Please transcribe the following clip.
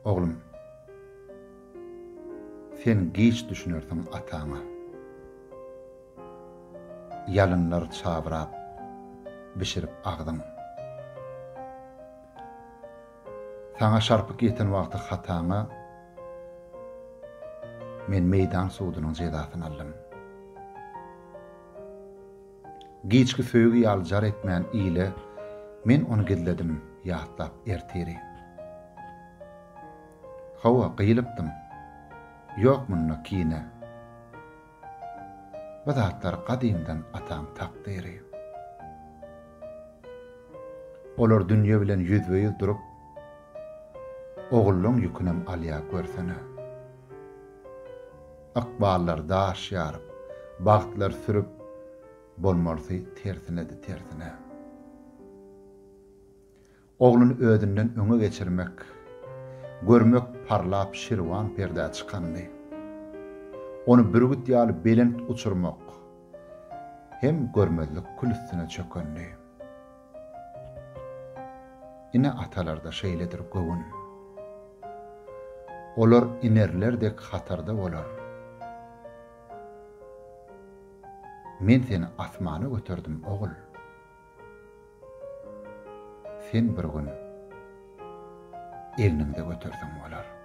Oglum, sen giç düşünersiň ataňa. Ýalynlar çabrap, bişirip agzyň. Saňa şarpyk ýeten wagty hataňa men meýdan sudunyň jezasyny aldym. Giçki söýgi ýaly jar etmän ile, men ony gizledim ýatlap ertiri. Hawa, gyýylypdym. Ýok munda kine. Bu zatlar gadymdan ataň takdyry. Olar dünýe bilen ýüzbe-ýüz durup, ogullaň ýükünem alýar görsene. Ykballar daş ýaryp, bagtlar sürüp, bolmalysy tersinedi tersine. Ogluny özünden öňe geçirmek, görmek parlap şirwan perdä çykanyny, ony bürgüt ýaly belent uçurmak hem görmezlik kül üstüne çökenini. Ine atalarda şeýledir göwün. Olar inerler dek hatarda bolar. Men seni asmana göterdim, ogul. Sen bir gün egniňde göterseň bolar.